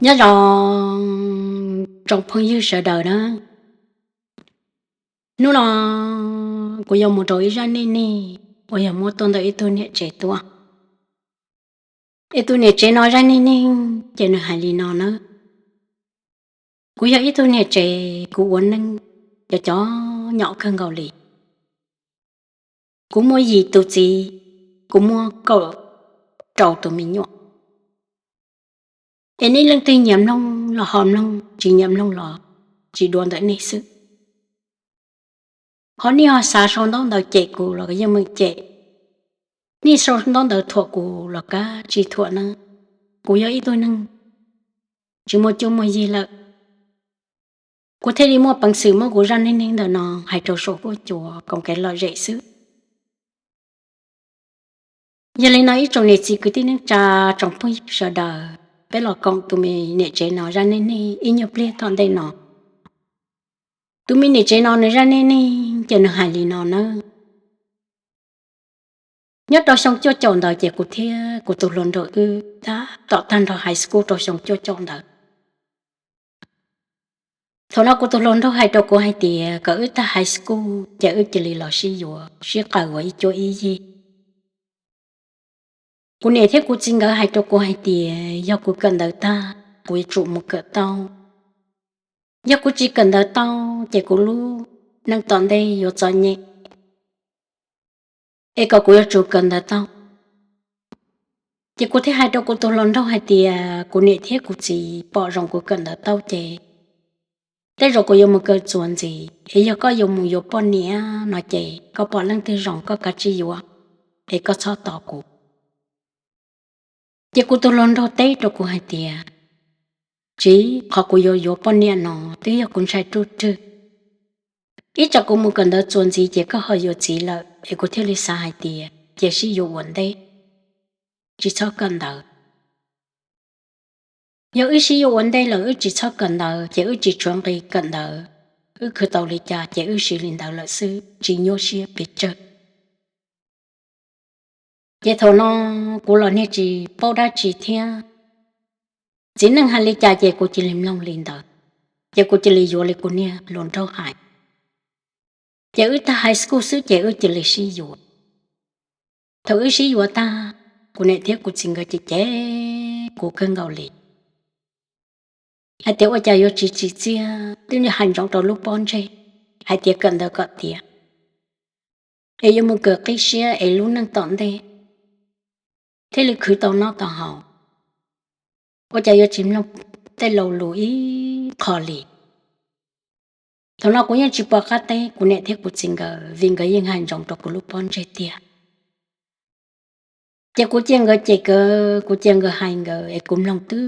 Nyob zoo tsoom phooj ywg sawv daws na, hnub no kuv yuav mus rau ib zaj neej neeg uas yog muab tuaj ntawm ib tug niam tsev tuaj. Es tus niam tsev no zaj neej neeg ces nws hais li no na: Kuv yog ib tug niam tsev, kuv ua neej cov cov nyom kawg nkaus li. Kuv muaj yim tus txiv, kuv muaj kaum rau tus me nyuam. Es nej leej twg nyiam mloog los ho mloog, tsis nyiam mloog los tsis dua ntawm nej xwb. Ho nej ho xav sau ntaub ntawv cem kuv los yeej meem cem, nej sau ntaub ntawv thuam kuv los kav tsij thuam na. Kuv yog ib tug neeg tsis muaj cuab muaj yig lawm, kuv thiaj li muaj peev xwm muab kuv zaj neej neeg ntawm no hais rau saum huab cua koom kev lom zem xwb. Yog li no ib tsoom niam txiv kwv tij neej tsa, tsoom phooj ywg sawv daws, peb los koom tus me niam tsev no zaj neej neeg ib nyuag pliag tom ntej no. Tus me niam tsev no nws zaj neej neeg ces nws hais li no na: Nyob rau xyoo cuaj caum ntawd ces kuv thiab kuv tus hluas nraug wb tab tom tag nrho high school rau xyoo cuaj caum ntawd. Thaum no kuv tus hluas nraug hais rau kuv hais tias kom wb tag high school ces wb cia li los sib yuav sib qawm ua ib cuab ib yig. Kuv niam thiab kuv txiv nkawd hais rau kuv hais tias yog kuv kawm ntawv tag kuv yuav tsum mus kawm tau, yog kuv tsis kawm ntawv tau ces kuv lub neej tom ntej yuav txom nyem, es kom kuv yuav tsum kawm ntawv tau. Ces kuv thiaj hais rau kuv tus hluas nraug hais tias kuv niam thiab kuv txiv pom zoo kuv kawm ntawv tau ces tej zaum kuv yuav mus kawm txuas ntxiv, es yog koj yuav mus yuav poj niam no ces koj pom leej twg zoo koj kav tsij yuav, es koj txhob tos kuv. Ces kuv tus hluas nraug teb rau kuv hais tias, tsis, qhov kuv yuav yuav poj niam no twb yog kuv ntshai ruj rwg. Ib tsam kuv mus kawm ntawv txuas ntxiv ces koj ho yuav txiv lawm, es kuv thiaj li xav hais tias cia sib yuav ua ntej, tsis txhob kawm ntawv. Yog wb sib yuav ua ntej lawm wb tsis txhob kawm ntawv ces wb tsis tshuav nqi kawm ntawv, wb khwv tau li cas ces wb siv li ntawd lawm xwb, tsis nyuaj siab pes tsawg. Ces thaum no kuv los niag tsis paub dab tsi thiab, txiv neej hais li cas ces kuv cia li mloog li ntawd, ces kuv cia li yuav li kuv niag hluas nraug hais. Ces wb tag high school xwb ces wb cia li sib yuav. Thaum wb sib yuav tag, kuv niam thiab kuv txiv nkawd cem cem kuv kawg nkaus li, hais tias ua cas yuav tsis tsim txiaj, twb hais ntsoov rau lub pob ntseg hais tias kawm ntawv kom tiav, es yuav mus kawm qib siab es lub neej tom ntej thiaj li khwv tau noj tau haus, ua cas yuav tsis mloog tej laus lus ib qho li. Thaum no kuv yeej tsis pom qab teb kuv niam thiab kuv txiv nkawd vim nkawd yeej hais ntsoov rau kuv lub pob ntseg tiag. Ces kuv cia nkawd cem nkawd, kuv cia nkawd hais nkawd es kuv mloog twb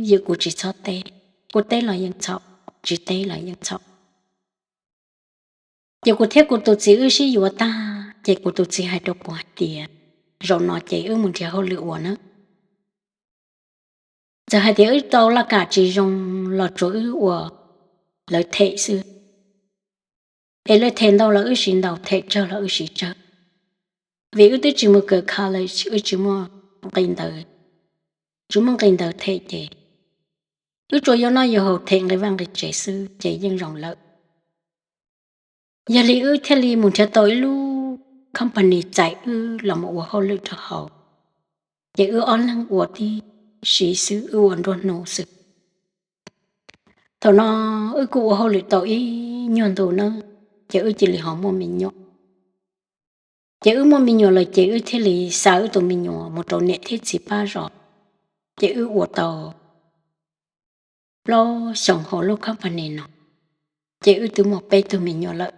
ywm, kuv tsis txhob teb, kuv teb los yeej txhaum, tsis teb los yeej txhaum. Ces kuv thiab kuv tus txiv wb sib yuav tag ces kuv tus txiv hais rau kuv hais tias, zaum no ces wb mus nrhiav hauj lwm ua na. Txawm hais tias wb tau laj kam tsis zoo los tsuav wb ua lawv them xwb, es lawv them ntau los wb siv ntau, them tsawg los wb siv tsawg. Vim wb twb tsis mus kawm college, wb tsis muaj nqi ntawd, tsis muaj nqi ntawd them ces wb tsuas yuav noj yuav haus, them nqi vaj nqi tsev xwb ces yeej zoo lawm. Yog li wb thiaj li mus nrhiav tau ib lub company txais wb los mus ua hauj lwm rau hauv, ces wb ob leeg ua tib si xwb, wb ua nruab hnub xwb. Thaum no wb kuj ua hauj lwm tau ib nyuag ntu na, ces wb cia li ho muaj me nyuam. Ces wb muaj me nyuam lawm ces wb thiaj li xa wb tus me nyuam mus rau niam thiab txiv pab zov, ces wb ua tau plaub xyoos hauv lub company no, ces wb twb muaj peb tug me nyuam lawm.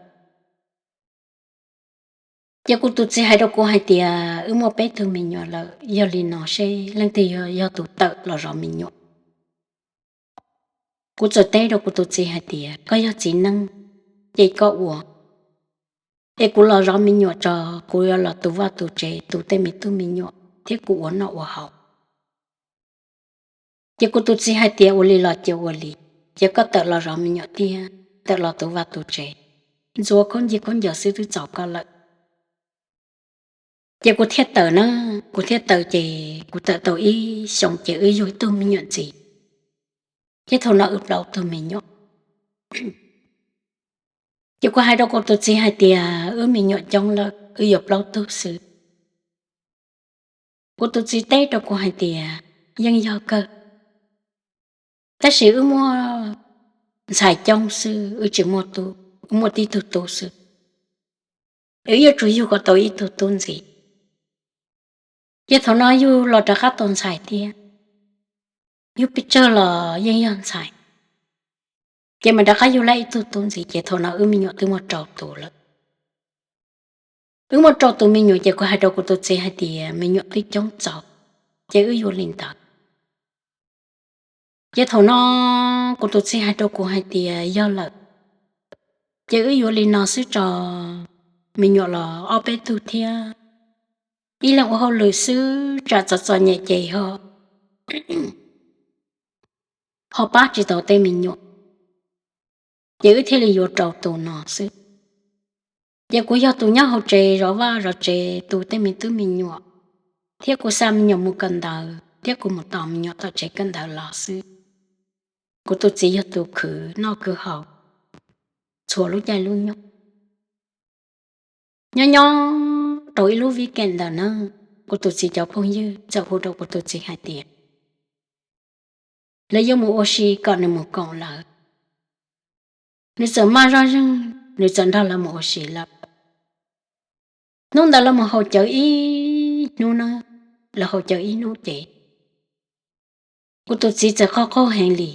Ces kuv tus txiv hais rau kuv hais tias wb muaj peb tug me nyuam lawm, yog li no seb leej twg yog tus tawm los zov me nyuam. Kuv txawm teb rau kuv tus txiv hais tias koj yog txiv neej ces koj ua, es kuv los zov me nyuam tso, kuv yuav los tu vaj tu tsev, tu tej me tub me nyuam thiab kuv ua noj ua haus. Ces kuv tus txiv hais tias ua li los cia ua li, ces koj tawm los zov me nyuam thiab tawm los tu vaj tu tsev, ntxuav khaub ncaws khaub ncaws xwb twb txaus koj lawm. Ces kuv thiaj tawm na, kuv thiaj tawm ces kuv tawm tau ib xyoos ces wb yug ib tug me nyuam ntxiv. Ces thaum no wb plaub tug me nyuam. Ces kuv hais rau kuv tus txiv hais tias wb me nyuam coob lawm, wb yuav plaub tug xwb. Kuv tus txiv teb rau kuv hais tias yeej yog kawg, tab sis wb muaj ntxhais coob xwb, wb tsis muaj tub, wb muaj tib tug tub xwb, wb yuav tsum yug kom tau ib tug tub ntxiv. Ces thaum no yug los rov qab tau ntxhais thiab, yug pes tsawg los yeej yog ntxhais. Ces mam rov qab yug lawm ib tug tub ntxiv, ces thaum no wb me nyuam twb muaj rau tus lawm. Wb muaj rau tus me nyuam ces kuv hais rau kuv tus txiv hais tias me nyuam twb coob txaus, ces wb yuav li ntawd. Ces thaum no kuv tus txiv hais rau kuv hais tias yog lawm, ces wb yuav li no xwb tso, me nyuam los ob peb tug thiab, ib leeg ua hauj lwm xwb tsam txom txom nyem ces ho, ho pab tsis tau tej me nyuam, ces wb thiaj li yuav rau tus no xwb. Ces kuv yog tus nyob hauv tsev zov vaj zov tsev tu tej me tub me nyuam, thiab kuv xa me nyuam mus kawm ntawv thiab kuv mus tos me nyuam tom tsev kawm ntawv los xwb. Kuv tus txiv yog tus khwv noj khwv haus txhua lub caij lub nyoog. Nyob nyob rau ib lub vib kem ntawm na, kuv tus txiv cov phooj ywg txawm hu rau kuv tus txiv hais tias lawv yuav mus ua si kom nws mus koom lawv. Nws txawm maj zoj zeeg, nws txawm nrog lawv mus ua si lawm. Hnub ntawd lawv mus haus cawv ib hnub na, lawv haus cawv ib hnub ces kuv tus txiv txawm qaug qaug heev li.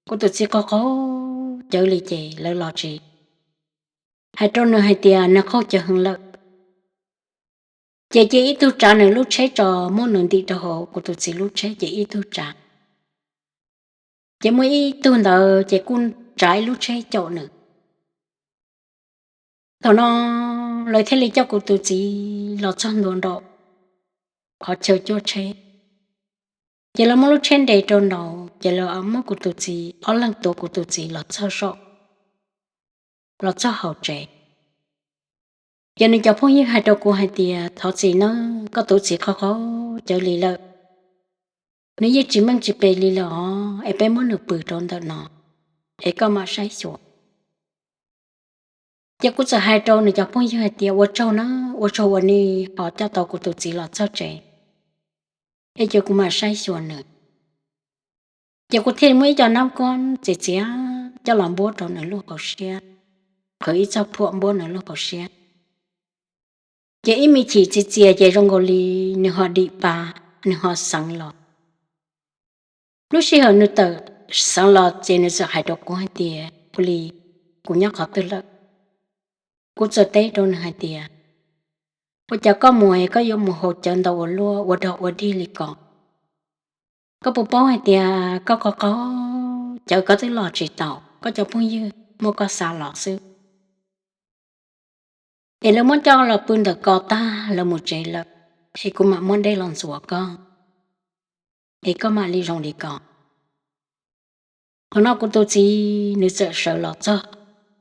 Kuv tus txiv qaug qaug cawv li ces lawv los tsis hais rau nws hais tias nws qaug cawv heev lawm. Ces cia ib tug tsav nws lub tsheb tso, muab nws ntim rau hauv kuv tus txiv lub tsheb ces ib tug tsav. Ces muaj ib tug ntawd ces kuj tsav ib lub tsheb caum nws. Thaum no lawv thiaj li coj kuv tus txiv los txog ntua nraum qhov chaw cuaj tsheb. Ces lawv muab lub tsheb nres rau nraud ces lawv muab kuv tus txiv, ob leeg tuav kuv tus txiv los txog saum, los txog hauv tsev. Ces nws cov phooj ywg hais rau kuv hais tias thov txim nawb, koj tus txiv qaug qaug cawv li lawm, nws yeej tsis meej tsis pem li lawm os, es peb muab nws pw rau ntawm no, es koj mam saib xyuas. Ces kuv txawm hais rau nws cov phooj ywg hais tias ua tsaug na, ua tsaug uas nej ho coj tau kuv tus txiv los txog tsev, es ces kuv mam saib xyuas nws. Ces kuv thiaj li muab ib co nab kob txias txias coj los npuab rau nws lub hauv siab, qhwv ib txoj phuam npuab nws lub hauv siab. Ces ib me chim txias txias ces zoo nkaus li nws ho dim pa, nws ho xeev los. Lub sij hawm nws tawm xeev los ces nws txawm hais rau kuv hais tias ua li, kuv nyob qhov twg lawm? Kuv txawm teb rau nws hais tias ua cas koj mus es koj yuav mus haus cawv ntau ua luaj ua dog ua dig li ko? Koj puas paub hais tias koj qaug qaug cawv koj twb los tsis tau, koj cov phooj ywg muab koj xa los xwb. Es lawv muab coj los pw ntawm ko tag lawv mus tsev lawm, es kuv mam muab dej los ntxuav koj, es koj mam li zoo li ko. Thaum no kuv tus txiv nws txawm sawv los txog,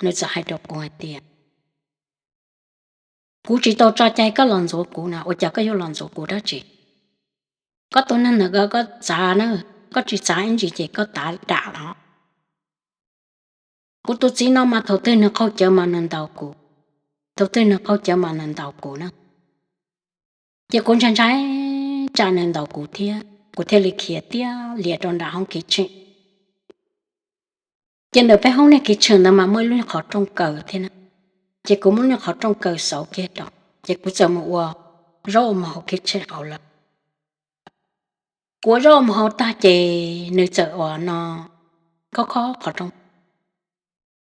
nws txawm hais rau kuv hais tias kuv tsis tau tso cai koj los ntxuav kuv na, ua cas koj yuav los ntxuav kuv dab tsi? Koj tus neeg ntawm ko koj txav na, koj tsis txav ib ntsis ces koj tav dam los. Kuv tus txiv no mas thaum twg nws qaug cawv mas nws ntaus kuv, thaum twg nws qaug cawv mas nws ntaus kuv na. Ces kuv ntshai ntshai tsam nws ntaus kuv thiab, kuv thiaj li khiav tiag lias rau nram hoob kiv tsheem. Ces ntawm peb hoob niag kiv tsheem ntawd mas muaj ib lub qhov rooj kaw thiab na, ces kuv muab lub qhov rooj kaw xauv kiag rau, ces kuv txawm mus ua zaub ua mov hauv kiv tsheem hauv lawm. Kuv ua zaub ua mov hauv tag ces nws txawm ua no, khob khob qhov rooj.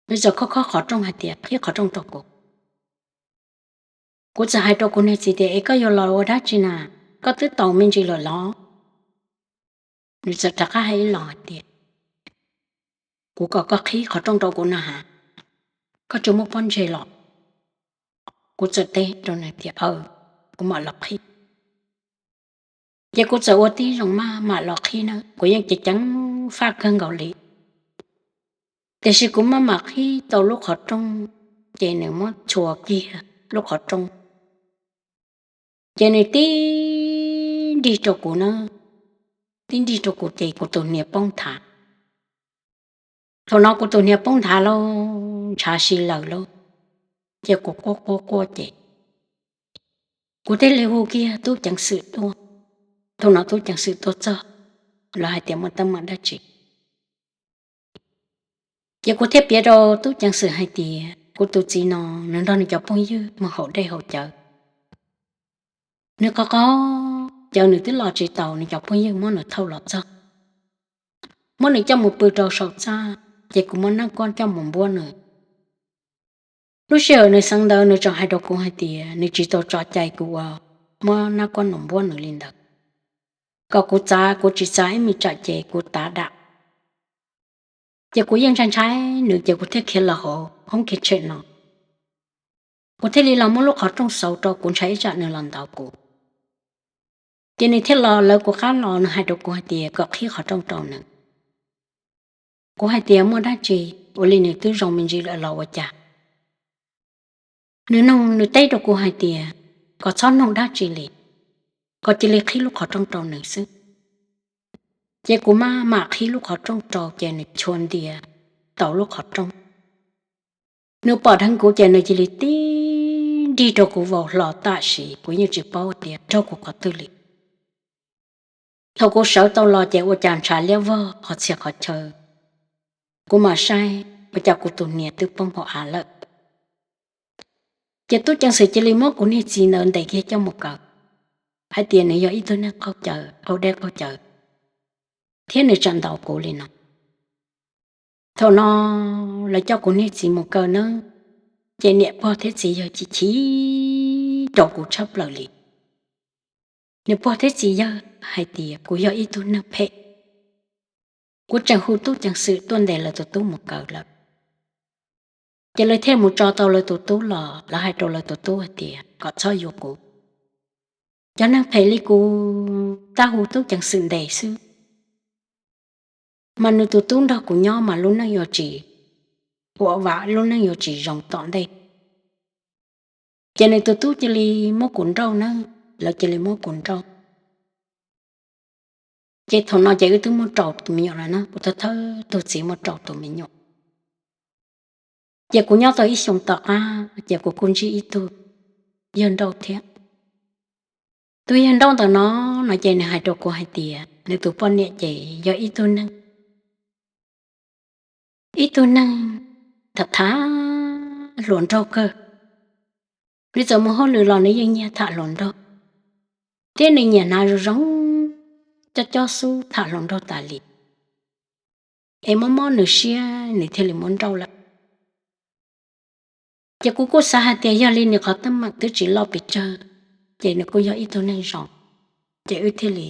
Nws txawm khob khob qhov rooj hais tias qhib qhov rooj rau kuv. Kuv txawm hais rau kuv niag txiv tias es koj yuav los ua dab tsi na, koj twb taus me ntsis lawm los? Nws txawm rov qab hais ib los hais tias kuv kom koj qhib qhov rooj rau kuv na has, koj tsis muaj pob ntseg los? Kuv txawm teb rau nws tias aw, kuv mam los qhib. Ces kuv txawm ua tib zoo maj mam los qhib na, kuv yeej ceev ceev faj kawg nkaus li. Tiam sis kuv maj mam qhib tau lub qhov rooj, ces nws muab txhua kiag lub qhov rooj, ces nws tib nrig rau kuv na, tib nrig rau kuv ces kuv tus hniav poob thav. Thaum no kuv tus niag poob nthav lauj, ntshav si lawm lauj, ces kuv quaj quaj quaj ces kuv thiaj li hu kiag tub ceev xwm tuaj. Thaum no tub ceev xwm tuaj txog, lawv hais tias muaj teeb meem dab tsi. Ces kuv thiaj piav rau tub ceev xwm hais tias kuv tus txiv no, nws nrog nws cov phooj ywg mus haus dej haus cawv. Nws qhov qhov cawv nws twb los tsis taus, nws cov phooj ywg muab nws thauj los txog, muab nws coj mus pw rau saum txaj, ces kuv muab nab kuab coj mus npuab nws. Lub sij hawm nws xeev ntawd nws tseem hais rau kuv hais tias nws tsis tau tso cai kuv uas muab nab kuab nws npuab nws li ntawd, kom kuv txav, kuv tsis txav ib me tsam ces kuv tav dam. Ces kuv yeej ntshai ntshai nws ces kuv thiaj khiav los hauv hoob kiv tshem no. Kuv thiaj li los muab lub qhov rooj xauv rau, kuv ntshai ib tsam nws los ntaus kuv. Ces nws thiaj los lawv kuv qab los, nws hais rau kuv hais tias kom qhib qhov rooj rau nws. Kuv hais tias muaj dab tsi, ua li nws twb zoo me ntsis lawm los ua cas. Nws nug, nws teb rau kuv hais tias kom txhob nug dab tsi li, kom cia li qhib lub qhov rooj rau nws xwb. Ces kuv maj mam qhib lub qhov rooj rau ces nws chua ntias tau lub qhov rooj. Nws pom dheev kuv ces nws cia li tib nrig rau kuv vau hlo tam sim kuv yeej tsis paub tias raug kuv qhov twg li. Thaum kuv sawv tau los ces ua cas ntshav liab vog qhov txhia qhov chaw. Kuv mam saib ua cas kuv tus niam twb poob hauv av lawm. Ces tub ceev xwm cia li muab kuv niag txiv ntawd ntes kiag coj mus kaw, hais tias nws yog ib tug neeg qaug cawv, qaug dej qaug cawv, thiab nws tseem ntaus kuv li no. Thaum no lawv coj kuv niag txiv mus kaw nawb, ces niam pog thiab txiv yawg chim chim rau kuv tshaj plaws li. Niam pog thiab txiv yawg hais tias kuv yog ib tug neeg phem. Kuv tseem hu tub ceev xwm tuaj ntes lawv tus tub mus kaw lawm. Ces lawv thiaj mus tso tau lawv tus tub los, lawv hais rau lawv tus tub hais tias kom txhob yuav kuv. Cov neeg phem li kuv tab hu tub ceev xwm ntes xwb, mas nws tus tub nrog kuv nyob mas lub neej yuav tsis huam vam, lub neej yuav tsis zoo tom ntej. Ces nws tus tub cia li muab kuv nrauj na, lawv cia li muab kuv nrauj. Ces thaum no ces wb twb muaj rau tus me nyuam lawm na, kuv thawj thawj tus txiv muaj rau tus me nyuam. Ces kuv nyob tau ib xyoos tom qab ces kuv kuj ntsib ib tug yawg nrauj thiab. Tus yawg nrauj ntawm no, no ces nws hais rau kuv hais tias nws tus poj niam ces yog ib tug neeg, ib tug neeg tham tham hluas nraug kawg. Nws txawm mus hauj lwm los nws yeej nyiag tham hluas nraug, thiab nws nyiam hnav zoo zoo, cob cob xub tham hluas nraug tas li. Es mob mob nws siab nws thiaj li muab nrauj lawm. Ces kuv kuj xav hais tias yog li nws qhov teeb meem twb tsis loj pes tsawg, ces nws kuj yog ib tug neeg zoo, ces wb thiaj li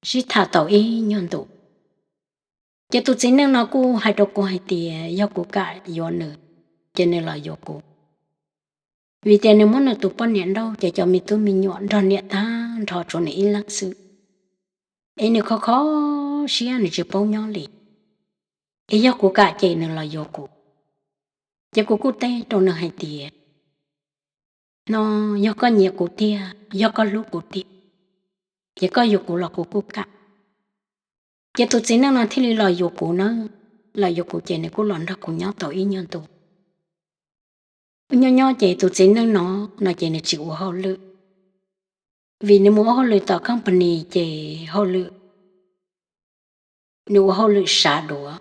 sib tham tau ib nyuag ntus. Ces tus txiv neej no kuj hais rau kuv hais tias yog kuv kam yuav nws, ces nws los yuav kuv. Vim tias nws muab nws tus poj niam nrauj ces cov me tub me nyuam nrog niam tag nrho tshuav nws ib leeg xwb. Es nws kho kho siab nws tsis paub nyob li. Es yog kuv kam ces nws los yuav kuv. Ces kuv kuj teb rau nws hais tias, no, yog koj nyiam kuv tiag, yog koj hlub kuv tiag, ces koj yuav kuv los kuv kuj kam. Ces tus txiv neej no thiaj li los yuav kuv na, los yuav kuv ces nws kuj los nrog kuv nyob tau ib nyuag ntus. Nyob nyob ces tus txiv neej no, no ces nws tsis ua hauj lwm, vim nws mus ua hauj lwm tom company ces hauj lwm, nws ua hauj lwm sav duav,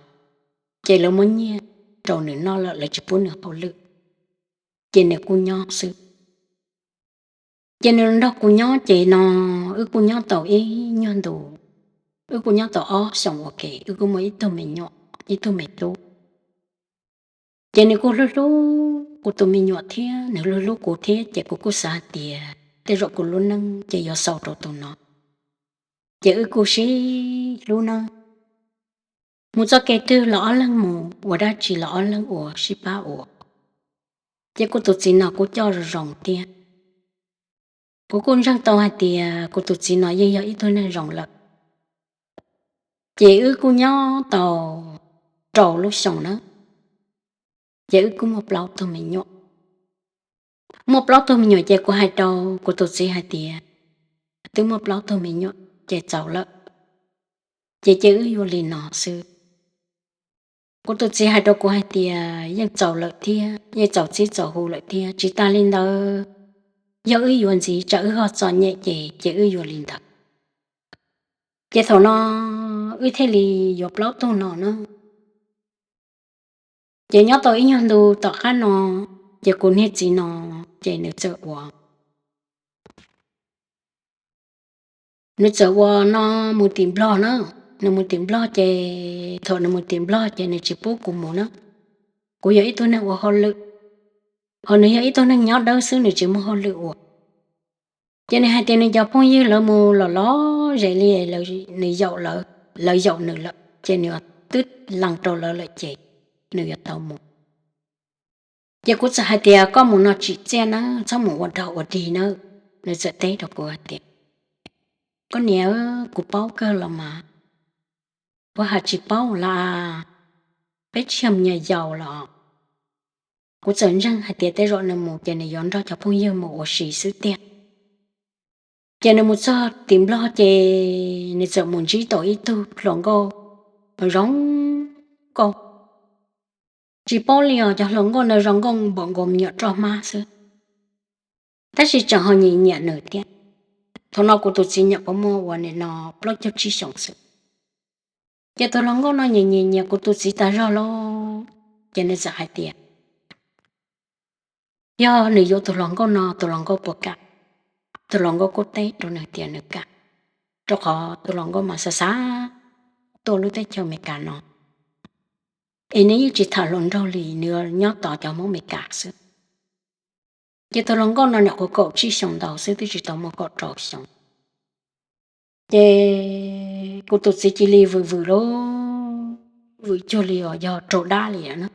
ces lawv muab nyiaj rau nws noj lawm lawv tsis pub nws hauj lwm, ces nws kuj nyob xwb. Ces nws nrog kuv nyob ces no, wb kuj nyob tau ib nyuag ntus, wb kuj nyob tau ob xyoos ua ke, wb kuj muaj ib tug me nyuam, ib tug me tub. Ces nws kuj hlub hlub kuv tus me nyuam thiab nws hlub hlub kuv thiab, ces kuv kuj xav hais tias tej zaum kuv lub neej ces yuav xaus rau tus no. Ces wb kuj sib hlub na, mus txoj kev twg los ob leeg mus, ua dab tsi los ob leeg ua sib pab ua. Ces kuv tus txiv no kuj coj zoo zoo thiab. Kuv kuj ntseeg tau hais tias kuv tus txiv no yeej yog ib tug neeg zoo lawm. Ces wb kuj nyob tau rau lub xyoo na, ces wb kuj muaj plaub tug me nyuam. Muaj plaub tug me nyuam ces kuv hais rau kuv tus txiv hais tias twb muaj plaub tug me nyuam ces txaus lawm, ces cia wb yuav li no xwb. Kuv tus txiv hais rau kuv hais tias yeej txaus lawm thiab, yeej txaus txib txaus hu lawm thiab, tsis tas li ntawd, yog wb yuav ntxiv tsam wb ho txom nyem ces ces wb yuav li ntawd. Ces thaum no wb thiaj li yuav plaub tug no na. Ces nyob tau ib nyuag ntu tom qab no, ces kuv niag txiv no, ces nws txawm ua nws txawm ua no mus tim Nplog na. Nws mus tim Nplog ces thaum nws mus tim Nplog ces nws tsis pub kuv mus na. Kuv yog ib tug neeg ua hauj lwm, ho nws yog ib tug neeg nyob dawb xwb, nws tsis muaj hauj lwm ua. Ces nws hais tias nws cov phooj ywg lawv mus los los ze li, nws yaum lawv, lawv yaum nws lawm ces nws twb lees rau lawv lawm ces nws yuav tau mus. Ces kuv txawm hais tias koj mus no tsim txiaj na, txhob mus ua dog ua dig na. Nws txawm teb rau kuv hais tias, koj niam, kuv paub kawg los mas, puas has tsis paub las, peb tsis yog me nyuam yaus los. Kuv txawm ntseeg hais tias tej zaum nws mus ces nws yuav nrog cov phooj ywg mus ua si xwb tiag. Ces nws mus txog tim Nplog ces nws txawm mus ntsib tau ib tug hluas nkauj zoo nkauj. Tsis paub li os, cov hluas nkauj no zoo nkauj npaum nkaus me nyuam roj hmab xwb, tab sis tseem ho nyiam nyiam nws thiab. Thaum no kuv tus txiv nyuam qhuav muaj ua nim no plaub caug tsib xyoos xwb. Ces tus hluas nkauj no nyiam nyiam nyiam kuv tus txiv tas zog lauj, ces nws txawm hais tias yog nws yuav tus hluas nkauj no tus hluas nkauj puas kam. Tus hluas nkauj kuj teb rau nws tias nws kam, rau qhov tus hluas nkauj mas xav xav tuaj lub teb chaws Amelikas no, es nws yeej tsis tham hluas nraug li, nws nyob tos cov Hmoob Amelikas xwb. Ces tus hluas nkauj no nyuam qhuav kaum tsib xyoos ntau xwb, twb tsis tau muaj kaum rau xyoo. Ces kuv tus txiv cia li vwm vwm lauj, vwm cuag li uas yog raug dab li na,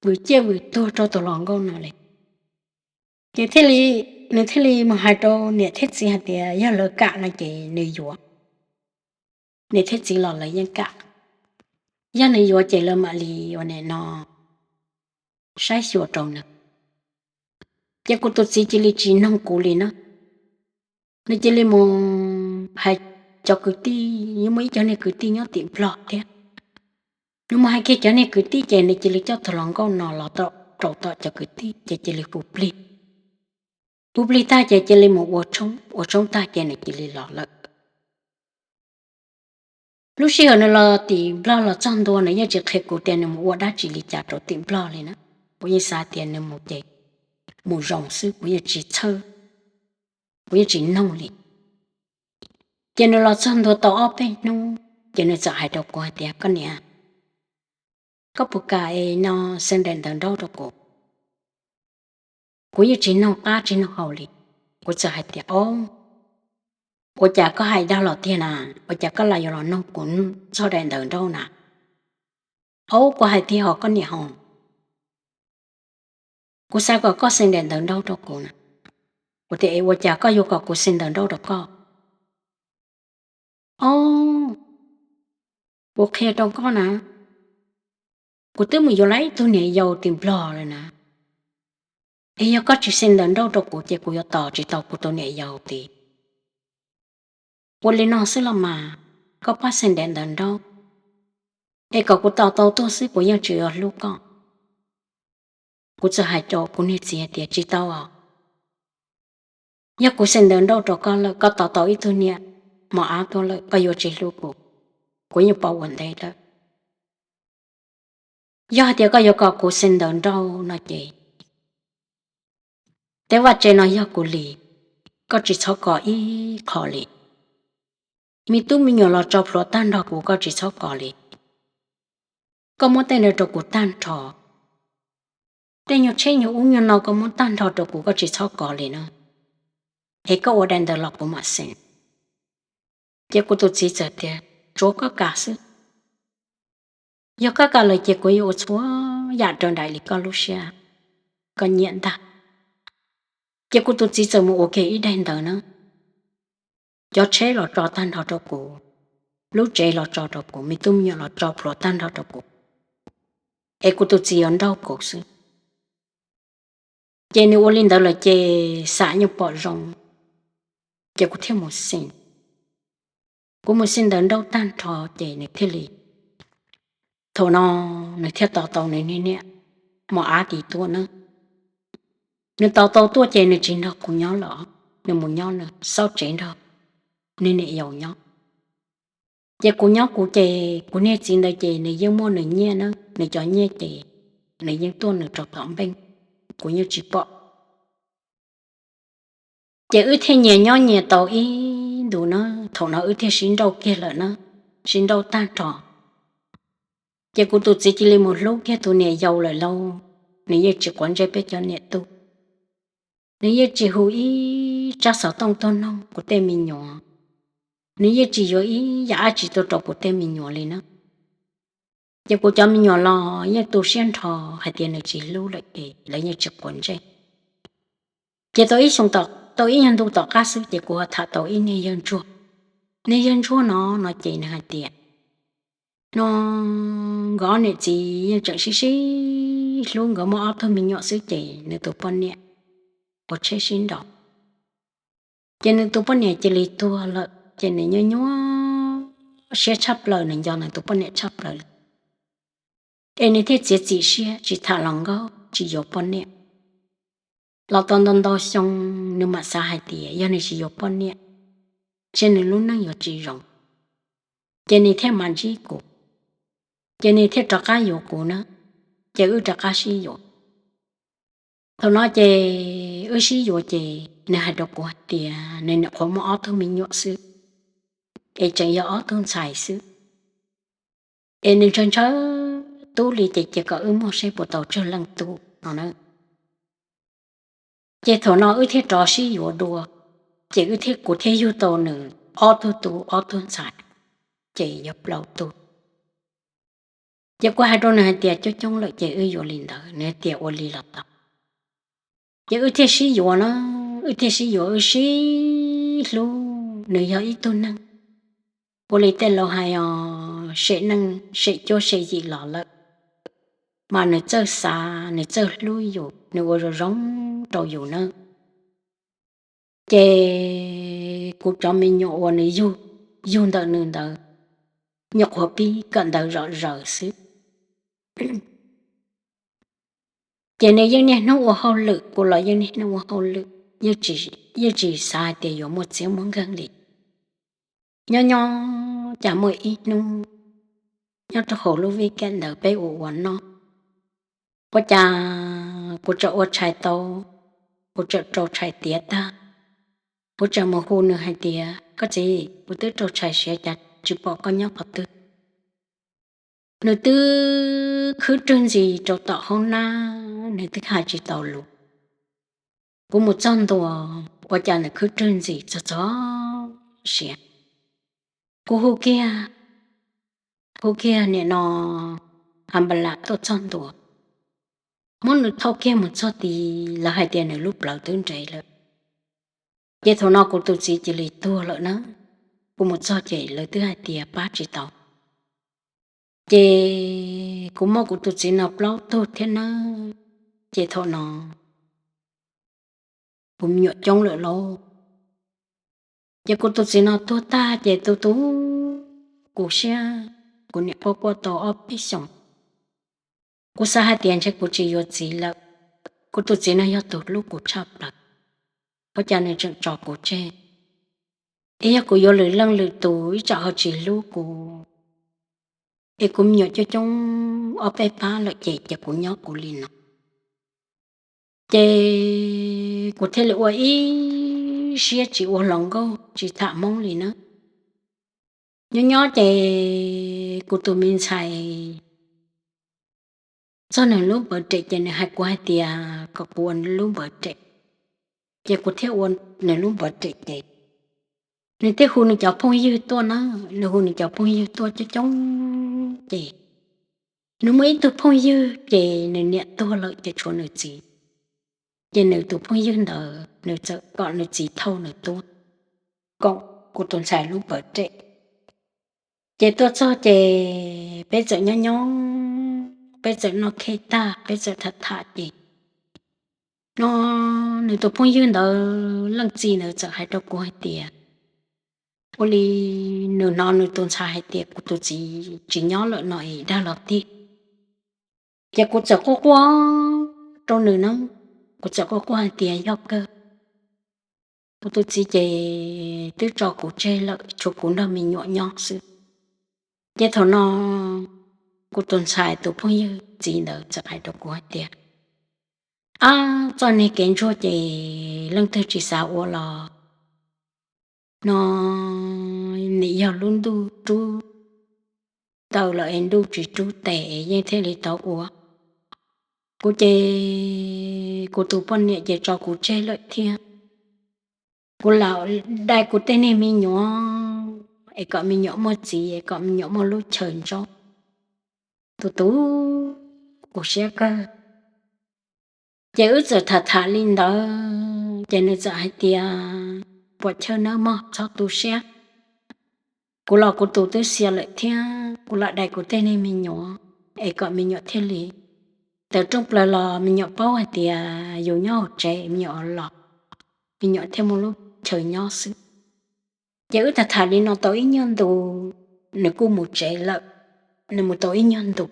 vwm ciaj vwm tuag rau tus hluas nkauj no li. Ces thiaj li, nws thiaj li mus hais rau niam thiab txiv hais tias yog lawv kam no ces nws yuav. Niam thiab txiv los lawv yeej kam, yog nws yuav ces lawv mam li ua nim no saib xyuas rau nws. Ces kuv tus txiv cia li tsis noog kuv li na, nws cia li mus hais cov kwv tij, yeej muaj ib cov niag kwv tij nyob tim Nplog thiab. Nws mus hais kiag cov niag kwv tij ces nws cia li coj tus hluas nkauj no los rau tom cov kwv tij ces cia li hu plig. Hu plig tag ces cia li mus ua tshoob, ua tshoob tag ces nws cia li los lawm. Lub sij hawm nws los tim Nplog los txog ntua nws yeej tsis qhia kuv tias nws mus ua dab tsi li cas rau tim Nplog li na. Kuv yeej xav tias nws mus ces mus zoo xwb, kuv yeej tsis txhawj, kuv yeej tsis noog li. Ces nws los txog ntua tau ob peb hnub ces nws txawm hais rau kuv hais tias, koj niam, koj puas kam es no xeem daim ntawv nraub rau kuv? Kuv yeej tsis noog qab tsis noog hau li. Kuv txawm hais tias, o, ua cas koj hais dag los tiag na? Ua cas koj lam yuav los noog kuv txog daim ntawv nraub na? O, kuv hais tiag hos koj niam hos, kuv xav kom koj xeem daim ntawv nraub rau kuv na. Kuv tias, es ua cas koj yuav kom kuv xeem ntawv nraub rau koj? O, kuv qhia rau koj na, kuv twb mus yuav lawv ib tug niam yau tim Nplog lawm na. Es yog koj tsis xeem ntawv nraub rau kuv ces kuv yuav tos tsis tau kuv tus niam yau tid. Ua li no xwb los mas, koj pab xeem daim ntawv nraub, es kom kuv tos tau tuag xwb kuv yeej tsis yuav hlub koj. Kuv txawm hais rau kuv niag txiv hais tias, tsis tau os. Yog kuv xeem ntawv nraub rau koj lawm, koj tos tau ib tug niam mos ab tuaj lawm, koj yuav tsis hlub kuv, kuv yeej paub ua ntej lawm. Yog hais tias koj yuav kom kuv xeem ntawv nraub no ces tej vaj tse no yog kuv li, koj tsis txhob kos ib qho li. Me tub me nyuam los tso plhuav tag nrho kuv, koj tsis txhob kos li. Koj muab tej no rau kuv tag nrho, tej nyuag tsheb nyuag ub nyuag no koj muab tag nrho rau kuv, koj tsis txhob kos li na. Es koj ua daim ntawv los kuv mam xeem. Ces kuv tus txiv txawm tias, tsuav koj kam xwb. Yog koj kam lawm ces kuv yuav ua txhua yam raws nraim li koj lub siab, koj nyiam ntag. Ces kuv tus txiv txawm mus ua kiag ib daim ntawv na, cov tsheb los tso tag nrho rau kuv, lub tsev los tso rau kuv, me tub me nyuam los tso plhuav tag nrho rau kuv, es kuv tus txiv yuav nrauj kuv xwb. Ces nws ua li ntawd lawm ces xam nyuj pom zoo, ces kuv thiaj mus xeem. Kuv mus xeem ntawv nraub tag nrho ces nws thiaj li Thaum no nws thiaj tos tau nws niag niam mos ab tid tuaj na. Nws tos tau tuaj ces nws tsis nrog kuv nyob lawm, nws mus nyob nws xauj tsev nrog nws niam yau nyob. Ces kuv nyob kuv ces kuv niag txiv ntawd ces nws yeej muaj nws nyiaj na, nws cov nyiaj ces nws yeej tuaj nws rau tom npeej, kuv yeej tsis pom. Ces wb thiaj nyias nyob nyias tau ib ntus na, thaum no wb thiaj sib nrauj kiag lawm na, sib nrauj tag nrho. Ces kuv tus txiv cia li mus hlub kiag tus niam yau lawm lauj, nws yeej tsis quav ntsej peb cov niam tub. Nws yeej tsis hu ib tsab xov tooj tuaj noog kuv tej me nyuam, nws yeej tsis yuav ib yam dab tsi tuaj rau kuv tej me nyuam li na. Ces kuv cov me nyuam los yeej tu siab nrho hais tias nws tsis hlub lawm ces lawv yeej tsis quav ntsej. Ces tau ib xyoo, tau ib nyuag ntu tom qab xwb ces kuv ho tham tau ib niag yawg ntsuag. Niag yawg ntsuag no, no ces nws hais tias, no nkawd ob niam txiv yeej tseem sib sib hlub, nkawd muaj ob tug me nyuam xwb ces nws tus poj niam ua tsheb sib nraus. Ces nws tus poj niam cia li tuag lawm ces nws nyuaj nyuaj siab tshaj plaws, nws nco nws tus poj niam tshaj plaws li. Es nws thiaj txiav txim siab tsis tham hluas nkauj tsis yuav poj niam. Los tau ntau ntau xyoo, nws mam xav hais tias yog nws tsis yuav poj niam, ces nws lub neej yuav tsis zoo. Ces nws thiaj mam ntsib kuv, ces nws thiaj rov qab yuav kuv na, ces wb rov qab sib yuav. Thaum no ces wb sib yuav ces nws hais rau kuv hais tias nws nyuam qhuav muaj ob tug me nyuam xwb, es tseem yog ob tug ntxhais xwb, es nws ntshaw ntshaw tub li ces cia kom wb muaj seb puas tau tsawg leej tub no na. Ces thaum no wb thiaj rov sib yuav dua, ces wb thiaj, kuv thiaj yug tau nws ob tug tub ob tug ntxhais, ces yog plaub tug. Ces kuv hais rau nws hais tias coob coob lawm ces wb yuav li ntawd, nws hais tias ua li los tau. Ces wb thiaj sib yuav na, wb thiaj sib yuav, wb sib hlub, nws yog ib tug neeg ua li tej laus hais os, sem neej sem cuab sem yim los lawm, mas nws txawj xav, nws txawj hlub yus, nws ua zoo zoo rau yus na. Ces kuv cov me nyuam uas nws yug, yug ntawm nws ntawd, nyuam qhuav pib kawm ntawv zom zaws xwb. Ces nws yeej niaj hnub ua hauj lwm, kuv los yeej niaj hnub ua hauj lwm, yeej tsis xav hais tias yuav muaj txiab muaj nkeeg li. Nyob nyob cas muaj ib hnub, nyob rau hauv lub vij kem ntawd peb ua ua noj, ua cas kuv tseem ua tshais tau, kuv tseem rau tshais tiav tag, kuv tseem mus hu nws hais tias, koj txiv, kuv twb rau tshais siav cas tsis pom koj nyob qhov twg? Nws twb khwb rwg ntxis rau tom hoob nab, nws twb hais tsis tau lus. Kuv mus txog ntua, ua cas nws khwb rwg ntxis txog txog siav. Kuv hu kiag, hu kiag nim no ambulance tuaj txog ntua, muab nws thauj kiag mus txog tid, lawv hais tias nws lub plawv twb nres lawm. Ces thaum no kuv tus txiv cia li tuag lawm na. Kuv mus txog ces lawv twb hais tias pab tsis tau. Ces kuv muaj kuv tus txiv no plaub tug thiab nawb. Ces thaum no kuv me nyuam coob lawm lauj. Ces kuv tus txiv no tuag tag ces tu tu kuv siab, kuv niam quaj quaj tau ob peb xyoos. Kuv xav hais tias ntshe kuv tsis yuav txiv lawm. Kuv tus txiv no yog tus hlub kuv tshaj plaws, ua cas nws tseem tso kuv tseg? Es yog kuv yuav lwm leej lwm tus ib tsam ho tsis hlub kuv, es kuv me nyuam coob coob ob peb pab lawm ces cia kuv nyob kuv li no. Ces kuv thiaj li ua ib siab tsis ua hluas nkauj tsis tham Hmoob li na. Nyob nyob ces kuv tus me ntxhais txog nws lub birthday ces nws hais kuv hais tias kom kuv ua nws lub birthday, ces kuv thiaj ua nws lub birthday ces nws thiaj hu nws cov phooj ywg tuaj na. Nws hu nws cov phooj ywg tuaj coob coob ces nws muaj ib tug phooj ywg ces nws niam tuag lawm ces tshuav nws txiv. Ces nws tus phooj ywg ntawd nws txawm kom nws txiv thauj nws tuaj koom kuv tus ntxhais lub birthday. Ces tuaj txog ces peb txawm nyob nyob, peb txawm noj cake tag peb txawm tham tham ces no nws tus phooj ywg ntawd leej txiv ntawd txawm hais rau kuv hais tias, Ua li nws hnov nws tus ntxhais hais tias kuv tus txiv tsis nyob lawm no es dag los tiag. Ces kuv txawm quaj quaj rau nws na, kuv txawm quaj quaj hais tias yog kawg, kuv tus txiv ces twb tso kuv tseg lawm, tshuav kuv nrog me nyuam nyob xwb. Ces thaum no kuv tus ntxhais tus phooj ywg txiv ntawd txawm hais rau kuv hais tias, ab, txoj niag kev ntsuag ces leej twg tsis xav ua los no, nim yog lub ntuj rub taws lawm es ntuj tsis rub tes es yeej thiaj li tau ua. Kuv ces kuv tus poj niam ces tso kuv tseg lawm thiab. Kuv lam dai kuv tej niag me nyuam es kom me nyuam muaj txiv es kom me nyuam muaj lub chaw ntsob. Tus tus, kuv siab kawg. Ces wb txawm tham tham li ntawd ces nws txawm hais tias, puas chawj nawb mog, txhob tu siab. Kuv los kuv tus twb xiam lawm thiab kuv lam dai kuv tej niag me nyuam es kom me nyuam thiaj li tawm rooj plaws los me nyuam paub hais tias yus nyob hauv tsev, me nyuam los me nyuam thiaj muaj lub chaw nyob xwb. Ces wb tham tham li no tau ib nyuag ntus, nws kuj mus tsev lawm, nws mus tau ib nyuag ntus.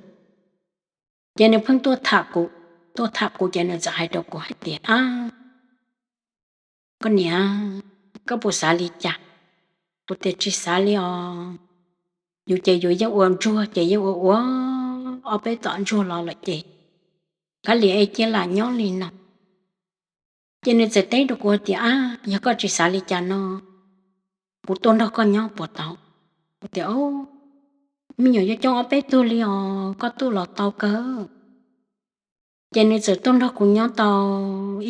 Ces nws pheej tuaj tham kuv, tuaj tham kuv ces nws txawm hais rau kuv hais tias, ab, koj niam, koj puas xav li cas? Kuv tias tsis xav li os, yus ces yus yeej ua ntsuag ces yeej ua ua ob peb tom ntsuag los lawm ces kav liam es cia lam nyob li no. Ces nws txawm teb rau kuv tias, ab, yog koj tsis xav li cas no, kuv tuaj nrog koj nyob puas tau? Kuv tias, me nyuam yuav coob ob peb tug li os, koj tuaj los tau kawg. Ces nws txawm tuaj nrog kuv nyob tau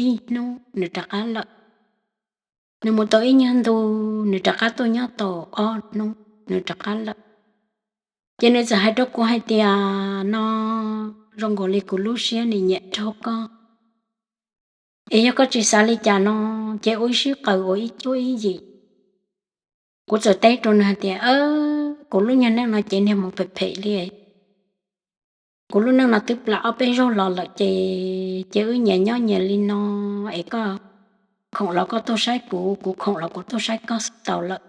ib hnub nws rov qab lawm. Nws mus tau ib nyuag ntu, nws rov qab tuaj nyob tau ob hnub nws rov qab lawm. Ces nws txawm hais rau kuv hais tias, no, zoo nkaus li kuv lub siab nws nyiam raug koj, es yog koj tsis xav li cas no ces ua ib sib qaws ua ib cuab ib yim. Kuv txawm teb rau nws hais tias, kuv lub nyuag neej no ces niag mus phem phem li. Kuv lub neej no twb plam ob peb zaug los lawm ces, ces wb nyias nyob nyias li no, es koj khoom los koj tuaj saib kuv, kuv khoom los kuv tuaj saib koj xwb tau lawm.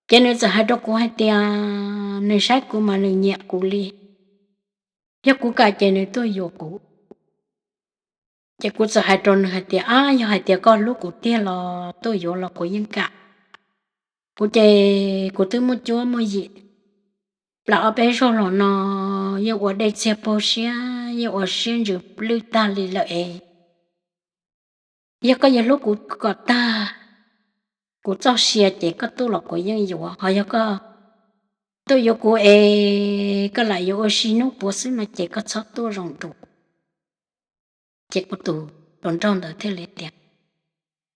Ces nws txawm hais rau kuv hais tias nws saib kuv mas nws nyiam kuv li, yog kuv kam ces nws tuaj yuav kuv. Ces kuv txawm hais rau nws hais tias, ab, yog hais tias koj hlub kuv tiag los tuaj yuav los kuv yeej kam. Kuv ces kuv twb muaj cuab muaj yim, plam ob peb zaug los no yeej ua dej txiag paug siab, yeej ua siab ntsws lwj tag li lawm es, yog koj yuav hlub kuv kom tag kuv txoj sia ces koj tuaj los kuv yeej yuav, ho yog koj tuaj yuav kuv es koj lam yuav ua si hnub puav xwb no ces koj txhob tuaj zoo dua. Ces kuv tus hluas nraug ntawd thiaj li tias,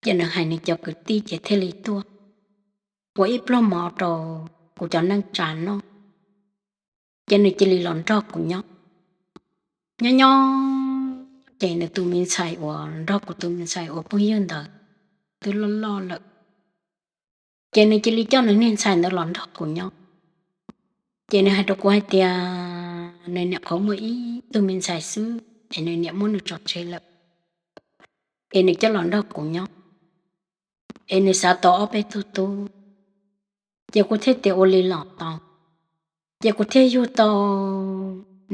ces nws hais nws cov kwv tij ces thiaj li tuaj ua ib pluag mov rau kuv cov neej tsa noj. Ces nws cia li los nrog kuv nyob. Nyob nyob ces nws tus me ntxhais uas nrog kuv tus me ntxhais uas phooj ywg ntawd twb loj loj lawm. Ces nws cia li coj nws niag ntxhais ntawd los nrog kuv nyob. Ces nws hais rau kuv hais tias nws niam qhuav muaj ib tug me ntxhais xwb es nws niam muab nws tso tseg lawm, es nws coj los nrog kuv nyob, es nws xav tau ob peb tug tub. Ces kuv thiaj tias ua li los tau. Ces kuv thiaj yug tau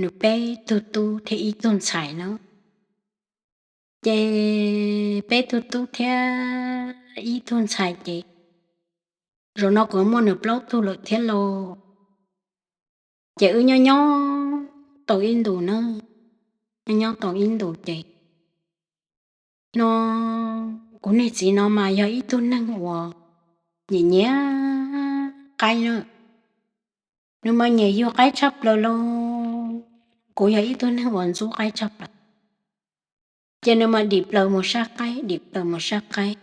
nws peb tug tub thiab ib tug ntxhais na. Ces peb tug tub thiab ib tug ntxhais ces zaum no kuv muaj nws plaub tug lawm thiab lauj. Ces wb nyob nyob tau ib ntus na, nyob nyob tau ib ntus ces no kuv niag txiv no mas yog ib tug neeg uas nyiam nyiam qaib na. Nws mas nyiam yug qaib tshaj plaws lauj. Kuv yog ib tug neeg uas ntxub qaib tshaj plaws. Ces nws mas dim plaws mus sab qaib, dim plaws mus sab qaib.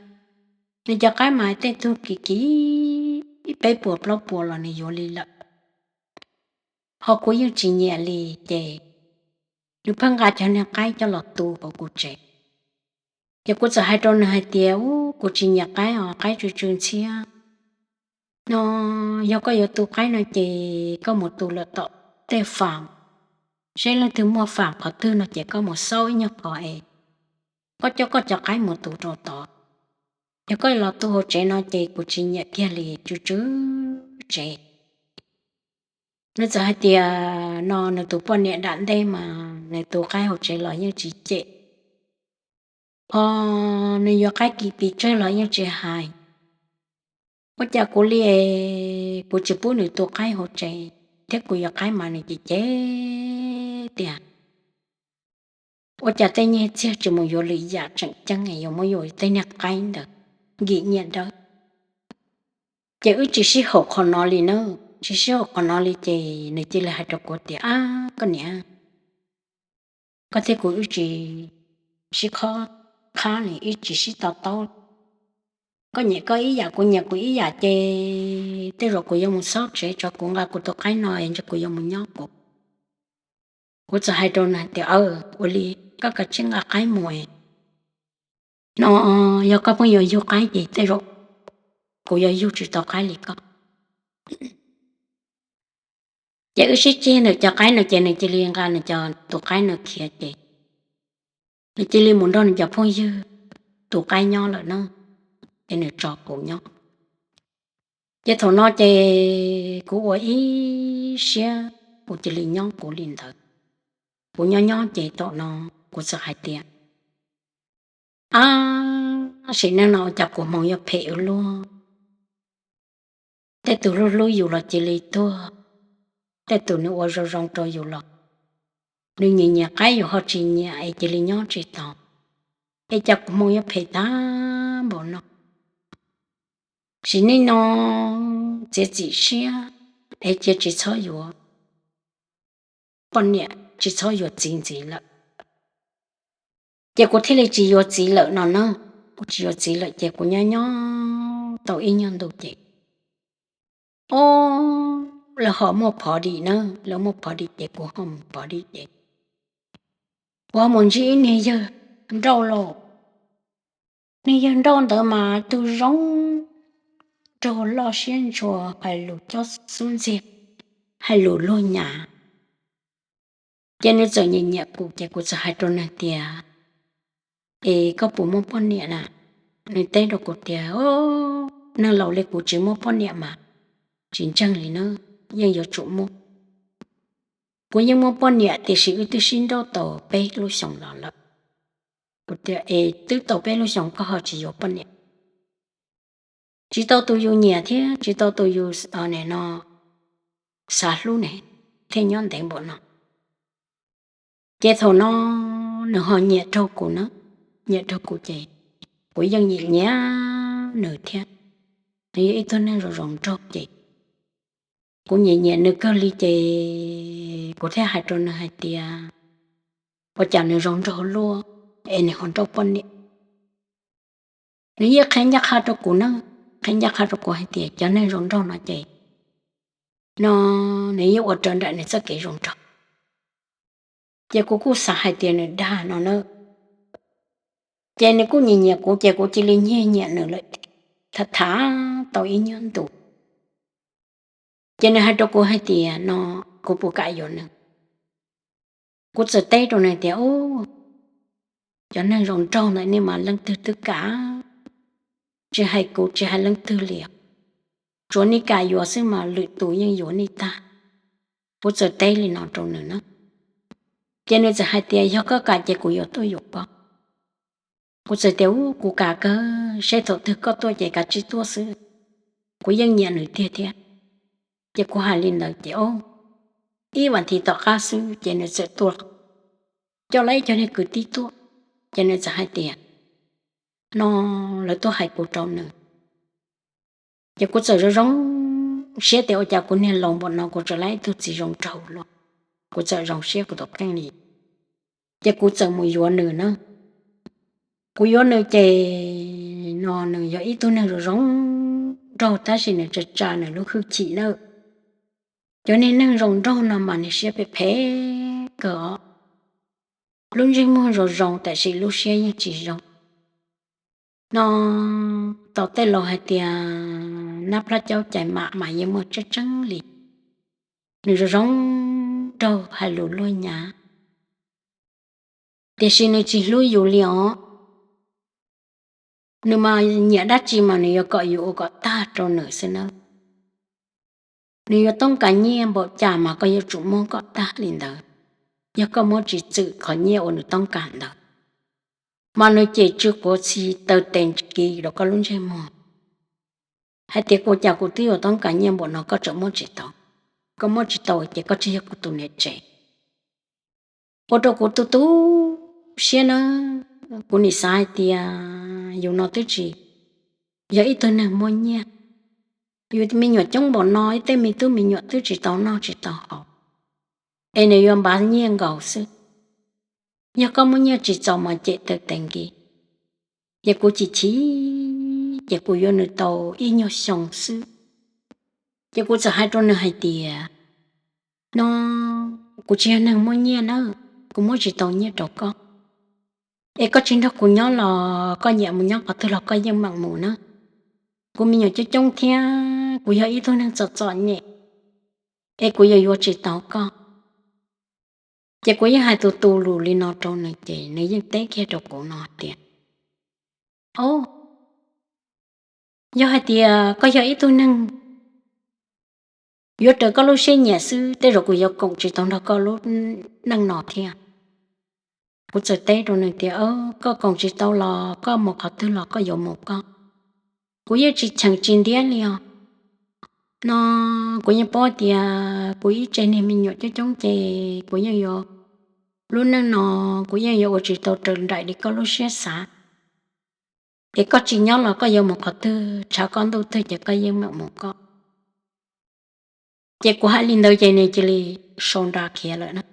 Nws cov qaib mas tej tug kim kim ib peb puas plaub puas los nws yuav li lawm. Ho kuv yeej tsis nyiam li ces nws pheej nqa cov niag qaib coj los tu hauv kuv tsev. Ces kuv txawm hais rau nws hais tias, ub, kuv tsis nyiam qaib os, qaib tsw tsw ntxhiab. No yog koj yuav tu qaib no ces koj mus tu lawm tom tej fam, seb leej twg muaj fam qhov twg no ces koj mus xauj ib nyuag qhov es koj coj koj cov qaib mus tu rau tod. Yog koj los tu hauv tsev no ces kuv tsis nyiam kiag li, tsw tsw tsev. Nws txawm hais tias no nws tus poj niam dam ntej mas nws tu qaib hauv tsev los yeej tsis cem, ho nws yuav qaib kim pes tsawg los yeej tsis hais. Ua cas kuv li, kuv tsis pub nws tu qaib hauv tsev thiab kuv yuav qaib mas nws cem cem tias ua cas tej nyiaj txiag tsis mus yuav lwm yam tseem ceeb yuav muab yuav tej niag qaib ntawd nkim nyiaj dawb. Ces wb tsis sib haum qhov no li na, tsis sib haum qhov no li ces nws cia li hais rau kuv tias, Ab, koj niam, koj thiab kuv wb tsis sib khob qhab li, wb tsis sib to taub. Koj nyiam koj ib yam, kuv nyiam kuv ib yam ces tej zaum kuv yuav mus xauj tsev tso, kuv nqa kuv tus qaib no es kuv yuav mus nyob kuv. Kuv txawm hais rau nws tias, Aw, ua li, koj kav tsij nqa qaib mus no, yog koj pheej yuav yug qaib ces tej zaum kuv yuav yug tsis tau qaib li koj. Ces wb sib ceg nws cov qaib no ces nws cia li nqa nws cov tus qaib no khiav ces nws cia li mus nrog nws cov phooj ywg tus qaib nyob lawm na, ces nws tso kuv nyob. Ces thaum no ces kuv ua ib siab kuv cia li nyob kuv li ntawd. Kuv nyob nyob ces thaum no kuv txawm hais tias, Ab, sim neej no ua cas kuv hmoov yuav phem ua luaj. Tej tus hlub hlub yus los cia li tuag, tej tus nws ua zoo zoo rau yus los nws nyiam nyiam qaib yus ho tsis nyiam es cia li nyob tsis tau. Es cas kuv hmoov yuav phem tag npaum no. Sim neej no txiav txim siab es cia tsis txhob yuav poj niam tsis txhob yuav txiv ntxiv lawm. Ces kuv thiaj li tsis yuav txiv lawm no na. Kuv tsis yuav txiv lawm ces kuv nyob nyob tau ib nyuag ntu ces, o, lawv ho muaj phov dim na, lawv muaj phov dim ces kuv ho mus phov dim ces kuv ho mus ntsib ib niag yawg nrauj lauj. Niag yawg nrauj ntawd mas tug zoo nraug loj siab ntshua hais lus cob xub ntxiag, hais lus luag nyav. Ces nws txawm nyiam nyiam kuv ces kuv txawm hais rau nws tias, Es koj puas muaj poj niam na? Nws teb rau kuv tias, Neeg laus li kuv tsis muaj poj niam mas tsis ntseeg li na, yeej yuav tsum muaj. Kuv yeej muaj poj niam tiam sis wb twb sib nrauj tau peb lub xyoos los lawm. Kuv tias, Es twb tau peb lub xyoos koj ho tsis yuav poj niam? Tsis tau tus yus nyiam thiab tsis tau tus yus no xav hlub ne, thiaj nyob ntev npaum no. Ces thaum no nws ho nyiam raug kuv na, nyiam raug kuv ces kuv yeej nyiam nyiam nws thiab. Nws yog ib tug neeg zoo zoo nraug ces kuv nyiam nyiam nws kawg li ces kuv thiaj hais rau nws hais tias, Ua cas nws zoo nraug luaj es nws ho nrauj poj niam? Nws yeej qhia ncaj qha rau kuv na, qhia ncaj qha rau kuv hais tias cov neeg zoo nraug no ces no nws yeej ua raws nraim nws txoj kev zoo nraug. Ces kuv kuj xav hais tias nws dag no na. Ces nws kuj nyiam nyiam kuv ces kuv cia li nyiag nyiam nws lawm thiab. Tham tham tau ib nyuag ntu ces nws hais rau kuv hais tias no kuv puas kam yuav nws. Kuv txawm teb rau nws tias, Ub, cov neeg zoo nraug ntawm nej mas leej twg twb kam, tsis hais kuv tsis hais leej twg li os. Tsuav nej kam yuav xwb mas lwm tus yeej yuav nej tag. Kuv txawm teb li no rau nws na. Ces nws txawm hais tias, Yog koj kam ces kuv yuav tuaj yuav koj. Kuv txawm tias, Ub, kuv kam kawg, seb thaum twg koj tuaj ces kav tsij tuaj xwb. Kuv yeej nyiam nws tiag thiab. Ces kuv hais li ntawd ces, o, ib vas thiv tom qab xwb ces nws txawm tuaj coj lawv ib co niag kwv tij tuaj. Ces nws txawm hais tias no lawv tuaj hais kuv rau nws. Ces kuv txawm zoo zoo siab tias ua cas kuv niag laus npaum no kuv tseem lab ib tug txiv zoo nraug luaj. Kuv txawm zoo siab kuv tus kheej li. Ces kuv txawm mus yuav nws na. Kuv yuav nws ces no nws yog ib tug neeg zoo zoo nraug tab sis nws tsa tsa nws lub hwj chim na. Cov niag neeg zoo nraug no mas nws siab phem phem kawg os. Lub ntsej muag zoo zoo tab sis lub siab yeej tsis zoo. No tau tej laus hais tias nab plab caub cais mam mas yeej muaj tseeb tseeb li. Nws zoo zoo nraug hais lus luag nyav, tiam sis nws tsis hlub yus li os. Nws mas nyiam dab tsi mas nws yuav kom yus ua kom tag rau nws xwb nawb. Nws yuav toob kas nyiaj npaum cas mas koj yuav tsum muab kom tag li ntawd. Yog koj muab tsis txwm qhov nyiaj uas nws toob kas ntawd, mas nws cem tsw quav txhi taw tes kiv rau koj lub ntsej muag hais tias, kuv cas kuv twb yuav toob kas nyiaj npaum no koj tseem muab tsis tau. Koj muab tsis tau ces koj tsis yog kuv tus niam tsev. Ua rau kuv tu tu siab na. Kuv nim xav hais tias yus no twb tsis yog ib tug neeg muaj nyiaj. Yus me nyuam coob npaum no, ib tej me tub me nyuam twb tsis tau noj tsis tau haus, es nws yuav npav nyiaj nkaus xwb. Yog koj muaj nyiaj tsis txaus mas cem taw tes kiv. Ces kuv chim chim, ces kuv yuav nws tau ib nyuag xyoo xwb, ces kuv txawm hais rau nws hais tias, no, kuv tsis yog neeg muaj nyiaj na, kuv muab tsis tau nyiaj rau koj. Es koj tsis nrog kuv nyob los koj nyiam mus nyob qhov twg los koj yeej meem mus na. Kuv me nyuam coob coob thiab kuv yog ib tug neeg txom txom nyem, es kuv yuav yuav tsis tau koj. Ces kuv yeej hais tus tus lus li no rau nws ces nws yeej teb kiag rau kuv no hais tias, o, yog hais tias koj yog ib tug neeg yuav raws koj lub siab nyiam xwb, tej zaum kuv yuav koom tsis tau nrog koj lub neej no thiab. Kuv txawm teb rau nws tias, koj koom tsis tau los koj mus qhov twg los koj yuav mus koj. Kuv yeej tsis cheem tsis ntiab li os. No kuv yeej paub tias kuv ib tse niag me nyuam coob coob ces kuv yeej yuav, lub neej no kuv yeej yuav ua tsis tau raws nraim li koj lub siab xav. Es koj tsis nyob los koj yuav mus qhov twg, tshav koj ntuj twg ces koj yeej meem mus koj. Ces kuv hais li ntawd ces nws cia li sau nra khiav lawm na.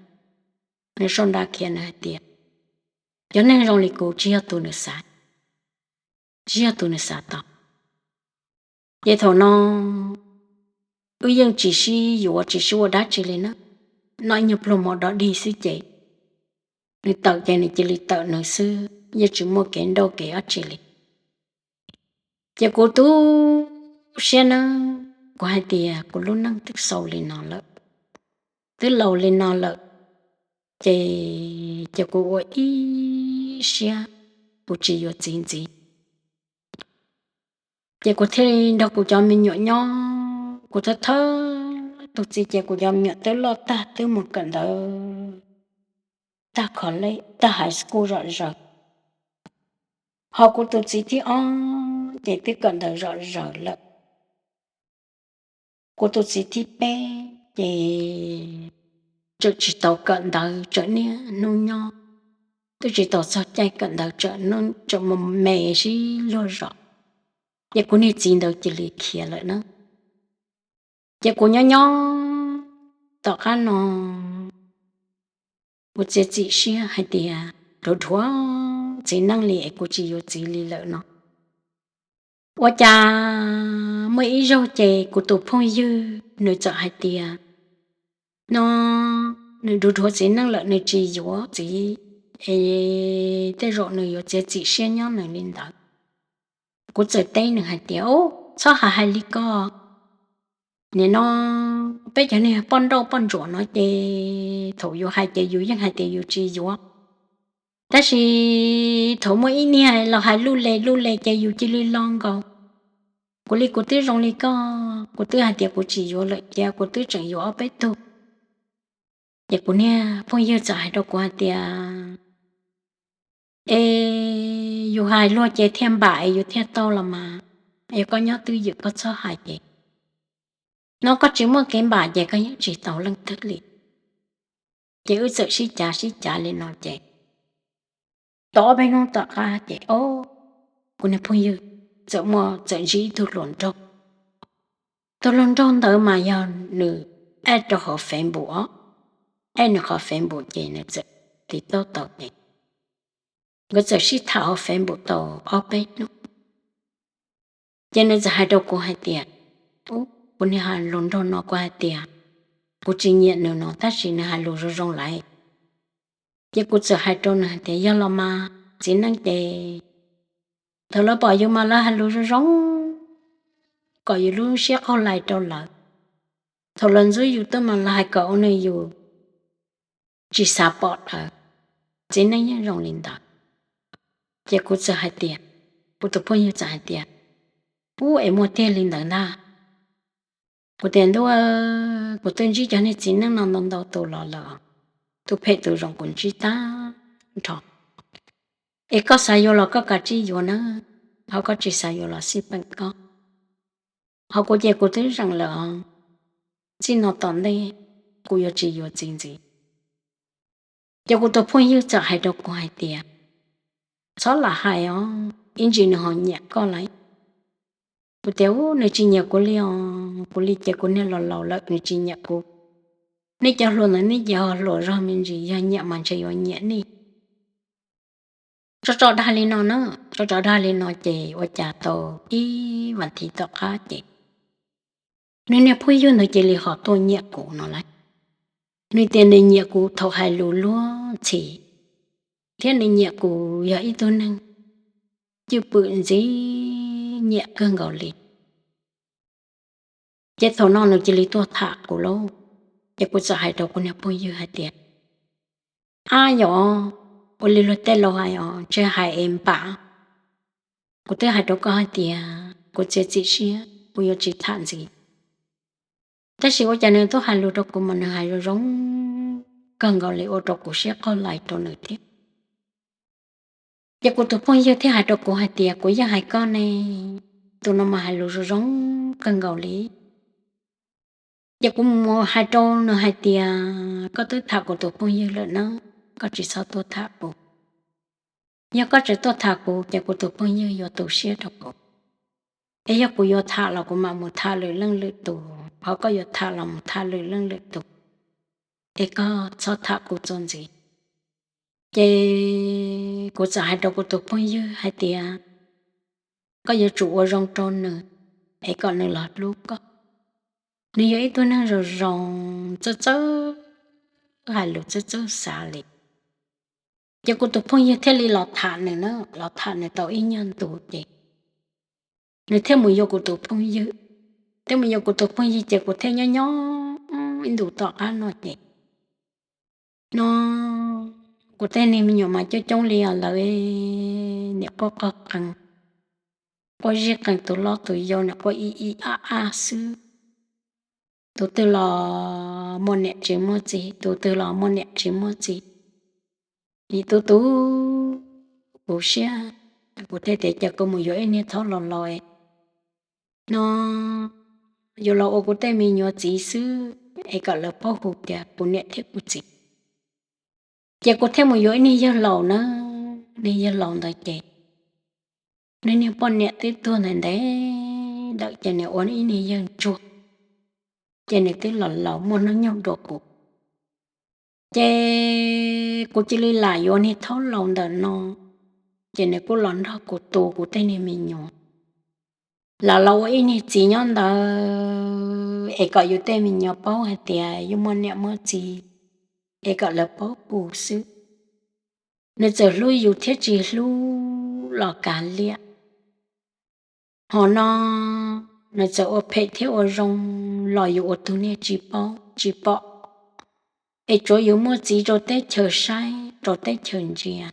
Nws sau nra khiav, nws hais tias, cov neeg zoo li kuv tsis yog tus nws xav, tsis yog tus nws xav tau. Ces thaum no wb yeej tsis sib yuav tsis sib ua dab tsi li na. Noj ib nyuag pluag mov dog dig xwb ces nws tawm ces nws cia li tawm nws xwb, yeej tsis muaj kev nrauj kev dab tsi li. Ces kuv tu siab na, kuv hais tias kuv lub neej twb xaus li no lawm, twb laus li no lawm, ces, ces kuv ua ib siab kuv tsis yuav txiv ntxiv. Ces kuv thiaj li nrog kuv cov me nyuam nyob, kuv thawj thawj tus txiv ces kuv cov me nyuam twb loj tag twb mus kawm ntawv tag college tag high school zom zaws. Ho kuv tus txiv thib ob ces twb kawm ntawv zom zaws lawm. Kuv tus txiv thib peb ces tseem tsis tau kawm ntawv, tseem niaj hnub nyob, twb tsis tau txog caij kawm ntawv, tseem mus me sib luag zos. Ces kuv niag txiv ntawd cia li khiav lawm na. Ces kuv nyob nyob tom qab no, kuv txiav txim siab hais tias dhuav dhuav txiv neej li es kuv tsis yuav txiv li lawm no. Ua cas muaj ib zaug ces kuv tus phooj ywg nws txawm hais tias, no, nws dhuav dhuav txiv neej lawm nws tsis yuav txiv, es tej zaum nws yuav txiav txim siab nyob nws li ntawd. Kuv txawm teb nws hais tias, o, txhob hais hais li ko. Nim no peb cov niag poj nrauj poj ntsuam no ces thaum yus hais ces yus yeej hais tias yus tsis yuav, tab sis thaum muaj ib niag los hais luj le luj le ces yus cia li lo nkaus. Kuv li kuv twb zoo li koj, kuv twb hais tias kuv tsis yuav lawm ces kuv twb tseem yuav ob peb tug. Ces kuv niag phooj ywg txawm hais rau kuv hais tias, es yus hais luag ces thiaj npam es yus thiaj tau los mas, yog koj nyob twj ywm koj txhob hais ces, no koj tsis muaj kev npam ces koj yeej tsis tau leej twg li. Ces wb txawm sib cav sib cav li no ces tau ob peb hnub tom qab ces, o, kuv niag phooj ywg txawm muaj txawm ntsib ib tug hluas nraug. Tus hluas nraug ntawd mas yog nws add rau hauv Facebook os, add nws qhov Facebook ces nws txawm tiv tauj tau ces nkawd txawm sib tham hauv Facebook tau ob peb hnub. Ces nws txawm hais rau kuv hais tias, u, kuv niag hluas nraug no kuv hais tias kuv tsis nyiam nws no tab sis nws hais lus zoo zoo lawm. Ces kuv txawm hais rau nws hais tias yog los mas txiv neej ces thaum lawv pom yus mas lawv hais lus zoo zoo kom yus lub siab qaug lais rau lawv. Thaum lawv ntxub yus tuaj mas lawv hais kom ua nws yus tsis xav pom lawv. Txiv neej yeej zoo li ntawd. Ces kuv txawm hais tias, Kuv tus phooj ywg txawm hais tias, ub, es muaj tiag li ntawd ntag. Kuv tias, ntuj, kuv twb ntsib cov niag txiv neej no ntau ntau tus los lawm, tus phem tus zoo kuv ntsib tag nrho. Es koj xav yuav los koj kav tsij yuav na, ho koj tsis xav yuav los xij peem koj. Ho kuv ces kuv twb zeem lawm os, txij no tom ntej kuv yuav tsis yuav txiv ntxiv. Ces kuv tus phooj ywg txawm hais rau kuv hais tias, txhob lam hais os, ib ntsis nws ho nyiam koj lawm. Kuv tias, ub, nws tsis nyiam kuv li os, kuv li ces kuv niag laus laus lawm nws tsis nyiam kuv. Nej cov hluas ntawd nej ces ho hluas zog me ntsis, yog nyiam mas ntshe yuav nyiam nej. Tso tso dag li no na, tso tso dag li no ces ua cas tau ib vas thiv tom qab ces nws niag phooj ywg ntawd cia li ho tuaj nyiam kuv no lawm. Nws tias nws nyiam kuv thaum hais lus luag ntxhi, thiab nws nyiam kuv yog ib tug neeg cwj pwm ntxiv, nyiam kawg nkaus li. Ces thaum no nws cia li tuaj tham kuv lauj. Ces kuv txawm hais rau kuv niag phooj ywg hais tias, ab yom, ua li luag tej laus hais os, ntshe hais es npam. Kuv twb hais rau koj hais tias kuv txiav txim siab, kuv yuav tsis tham ntxiv. Tab sis ua cas nws tuaj hais lus rau kuv mas nws hais zoo zoo kawg nkaus li ua rau kuv siab qaug lais rau nws thiab. Ces kuv tus phooj ywg thiaj hais rau kuv hais tias, kuv yeej hais koj ne, tus no mas hais lus zoo zoo kawg nkaus li. Ces kuv mus hais rau nws hais tias, koj twb tham kuv tus phooj ywg lawm na, koj tsis txhob tuaj tham kuv. Yog koj tseem tuaj tham kuv ces kuv tus phooj ywg yuav tu siab rau kuv. Es yog kuv yuav tham los kuv mam mus tham lwm leej lwm tus, ho koj yuav tham los mus tham lwm leej lwm tus, es koj txhob tham kuv txuas ntxiv. Ces kuv txawm hais rau kuv tus phooj ywg hais tias, koj yuav tsum ua zoo rau nws, es kom nws los hlub koj. Nws yog ib tug neeg zoo zoo, txawj txawj hais lus, txawj txawj xav li. Ces kuv tus phooj ywg thiaj li los tham nws na, los tham nws tau ib nyuag ntu ces nws thiaj mus yuav kuv tus phooj ywg. Thiaj mus yuav kuv tus phooj ywg ces kuv thiaj nyob nyob ib ntus tom qab no ces, no, kuv tej niag me nyuam mas coob coob li os lawv, niam quaj qog qees, quaj zij qees, tus loj tus yau niam quaj ib ib ab ab xwb. Tus twg los muaj niam tsis muaj txiv, tus twg los muaj niam tsis muaj txiv. Yim tu tu kuv siab, kuv thiaj tias cas kuv mus yuav ib niag thaub laus laus no, yuav los ua kuv tej me nyuam txiv xwb, es kom lawv paub hu tias kuv niam thiab kuv txiv. Ces kuv thiaj mus yuav ib niag yawg laus na, niag yawg laus ntawd ces nws niag poj niam twb tuag ntev ntev lawm ces nws ua ib niag yawg ntsuag, ces nws twb los laus muaj hnub nyoog dua kuv. Ces kuv cia li lam yuav niag thaub laus ntawm no, ces nws kuj los nrog kuv tu kuv tej niag me nyuam. Lam los ua ib niag txiv nyob ntawd es kom yus tej me nyuam paub hais tias yus muaj niam muaj txiv, es kom lawv paub hu xwb. Nws txawm hlub yus thiab tsis hlub los kav liam. Ho no, nws txawm ua phem thiab ua zoo los yus ua tus niag tsis paub tsis pom, es tsuav yus muaj txiv rau teb chaws saib rau teb chaws ntsia,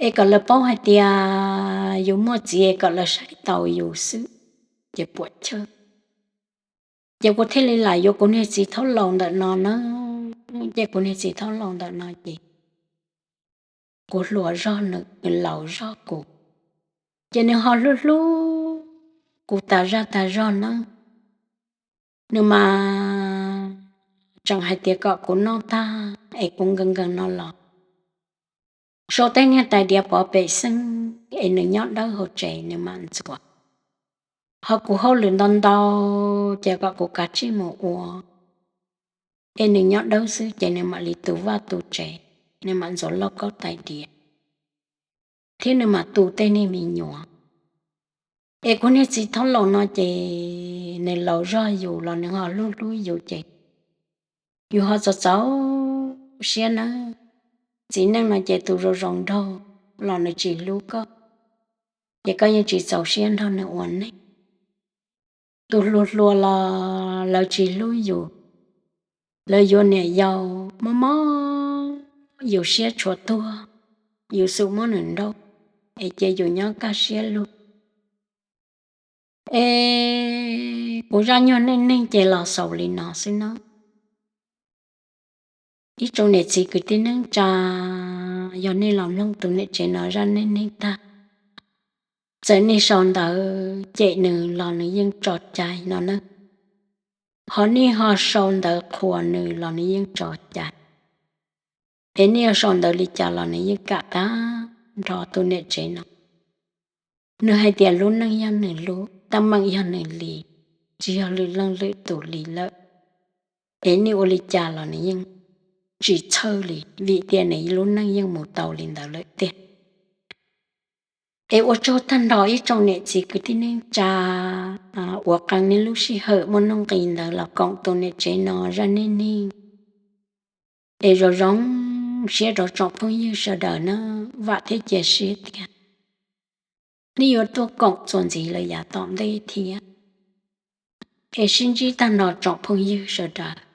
es kom lawv paub hais tias yus muaj txiv es kom lawv saib taus yus xwb, ces puam chawj. Ces kuv thiaj li lam yuav kuv niag txiv thaub laus ntawm no na. Ces kuv niag txiv thaub laus ntawm no ces kuv hluas zog nws, nws laus zog kuv, ces nws ho hlub hlub kuv tas zaj tas zog na. Nws mas tseem hais tias kom kuv noj tag es kuv nkees nkees no los sau tej niag tais diav pov pem xeeb es nws nyob dawb hauv tsev nws mam ntxuav. Ho kuv hauj lwm ntau ntau ces kom kuv kav tsij mus ua, es nws nyob dawb xwb ces nws mam li tu vaj tu tsev, nws mam ntxuav lauj kaub tais diav, thiab nws mam tu tej niag me nyuam. Es kuv niag txiv thaub laus no ces nws laus zog yus los nws ho hlub hlub yus ces yus ho txaus txaus siab nawb. Txiv neej no ces tus zoo zoo nraug los nws tsis hlub koj, ces koj yeej tsis txaus siab nrog nws ua neej. Tus hluas hluas los lawv tsis hlub yus, lawv yuav niam yau mob mob yus siab tshuav tuag, yus xum muab nws nrauj. es cia yus nyob kaj siab lug. Es kuv zaj nyuag neej neeg ces los xaus li no xwb no. Ib tsoom niam txiv kwv tij neej tsa, yog nej los mloog tus niam tsev no zaj neej neeg tag, txawm nej sau ntawv cem nws los nws yeej tso cai no na, ho nej ho sau ntawv qhuas nws los nws yeej tso cai. Es nej yuav sau ntawv li cas los nws yeej kam tag nrho tus niam tsev no. Nws hais tias lub neej yog nws lub, teeb meem yog nws li, tsis yog lwm leej lwm tus li lawm. Es nej ua li cas los nws yeej tsis txhawj li, vim tias nws lub neej yeej mus tau li ntawd lawm tiag. Es ua tsaug tag nrho ib tsoom niam txiv kwv tij neej tsa uas qee nej lub sij hawm muaj nuj nqis ntawd los koom tus niam tsev no zaj neej neeg. Es zoo zoo siab rau tsoom phooj ywg sawv daws na, vam thiab cia siab tias nej yuav tuaj koom txuas ntxiv lawm yav tom ntej thiab. Es sib ntsib tag nrho tsoom phooj ywg sawv daws.